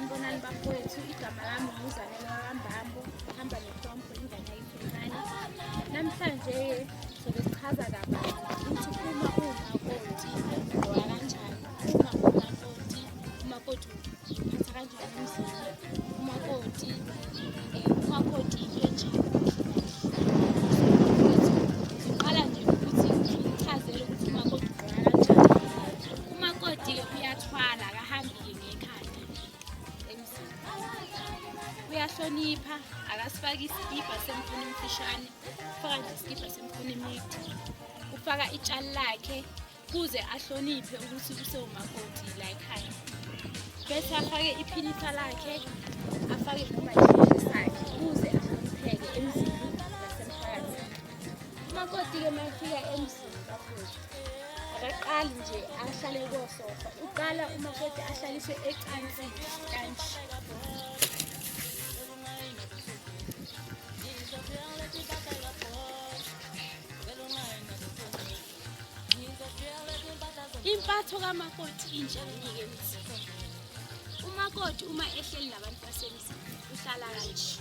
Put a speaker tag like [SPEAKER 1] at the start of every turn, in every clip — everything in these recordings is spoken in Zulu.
[SPEAKER 1] Sanibonani bafowethu, igama lami nguZanele wakwaMbambo, uhamba nehlompo ingane yakithi encane. Namhlanje sobe sichaza kabanzi ukuthi uma uwumakoti ugqoka kanjani, uma uwumakoti, umakoti uphatha kanjani emzini, umakoti umakoti into enjani. Ngiqala nje ukuthi ngichazele ukuthi umakoti ugqoka kanjani. Umakoti-ke uyathwala, akahambi-ke ngekhanda emzini. Uyahlonipha, akasifaki isikibha semfuno emfishane, ufaka nje isikibha semfuno emide. Ufaka itshali lakhe kuze ahloniphe ukuthi usewumakoti la ekhaya. Bese afake iphinifa lakhe, afake noma yisisheshe sakhe kuze ahlonipheke emzini nasemphakathini. Umakoti-ke uma efika emzini bafowethu, akaqali nje ahlale kosofa, uqala umakoti ahlaliswe ecansini kanje. Impatho kamakoti injani-ke emzini? Umakoti uma ehleli nabantu basemzini uhlala kanje.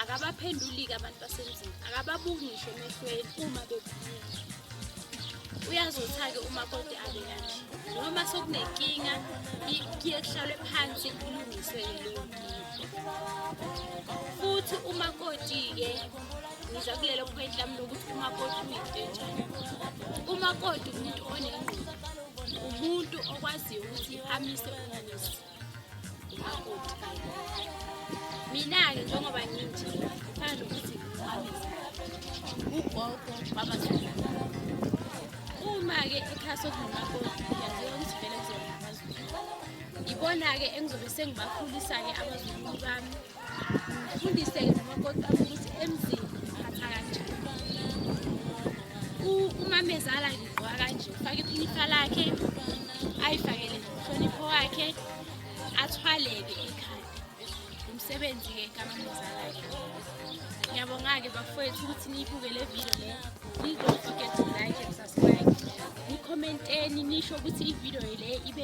[SPEAKER 1] Akabaphenduli-ke abantu basemzini, akababuki ngisho emehlweni uma bekhuluma. Uyazotha-ke umakoti abe kanje. Noma sokunenkinga kuye kuhlalwe phansi kulungiswe-ke leyo nkinga. Futhi umakoti-ke ngiza kulelo point lami lokuthi umakoti uyinto enjani. Umakoti umuntu onengqondo, umuntu okwaziyo ukuthi amise umuzi. Umakoti. Mina-ke njengoba nginje ngifana nokuthi ugogo babazala. Uma-ke ekhaya sokunomakoti kuyaziwa ukuthi vele kuzoba nabazukulu. Ibona-ke engizobe sengibakhulisa-ke abazukulu bami. Ngifundise-ke nomakoti bami ukuthi emzini uphatha kanjani. Umamezala ngigqoka kanje, ufake iphinifa lakhe, ayifakele nomhlonipho wakhe, athwaleke ekhaya. Umsebenzi-ke kamamezala-ke. Ngiyabonga-ke bafowethu ukuthi niyibuke le video le. Please don't forget to like and subscribe. Nikhomenteni nisho ukuthi i-video le ibe